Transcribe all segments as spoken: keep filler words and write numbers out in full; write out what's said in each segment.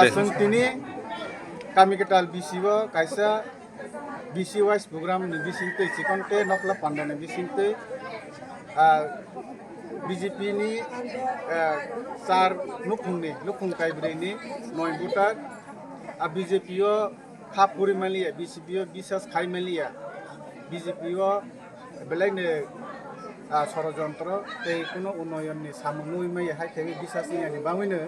Chwng tini Kamikwtal B C o kaisa B C wise program ni bisingtwi, chikon tei nokla panda ni bisingtwi, ah, B J P ni, ah, char nukhungni, nukhung kaibrwi ni noi butak, ah, B J P o kha puri manliya, B J P o bisas khai manliya, B J P o belai no, ah, sorojontro tei kuno unnoyon ni samung nugwi maya hai khe bisas wngya ni bagwi no,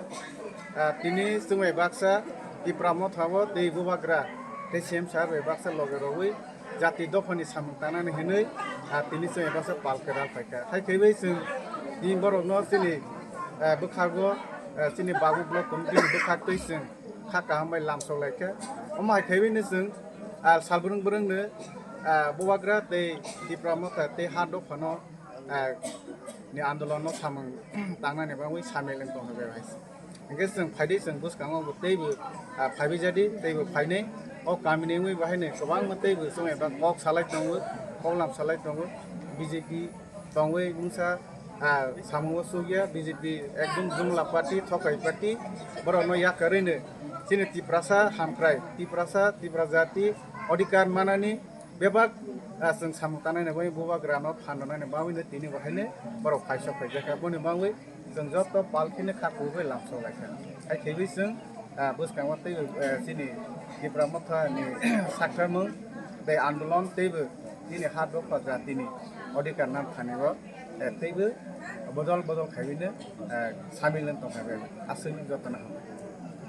ah, tini chwng bai baksa Tipra Motha o tei Bubagra tei C M sir bai baksa loge rogwi jati dophani samung tangnani hinwi, ah, tini chwng bai baksa pal kwrak phaikha. Hai khe bai chwng tini borok no chini, ah, bwkhago, ah, chini Babu Block Committee ni bwkhak twi chwng kha kaham bai lamsok lai kha. Omo hai khe bai no chwng, ah, sal brwng brwng no, ah, Bubagra tei Tipra Motha tei ha dophano, ah, ni andolon no samung tangnani bagwi samil wng tong kha bai. Hingke chwng phaidi chwng bwskango bo teibo, ah, phaibai jadi teibo phainai. O kamini wngwi bahaino kwbangma teibo chwng eba kok salai tongo, koklam salai tongo. B J P tongwi mungsa, ah, samungo chukya, B J P ekdom jumla party, thokai party. Borokno yakarwino chini Tiprasa hamkrai, Tiprasa, Tipra jati odhikar manani bebak, ah, chwng samung tangnani bagwi Bubagrano phan rwnani bagwino tini bahaino borok phaisok phaijakha. Boni bagwi chwng joto pal kheno kha kubui lamsok laikha. Hai khewi chwng, ah, bwskango teibo, eh, chini Tipra Motha ni sakharmung tei andolon teibo chini ha dopha jatini odhikar nam thani o, eh, teibo bodol bodol khaiwino, eh, samil wng tongkha bai. Aswk jotono hambai.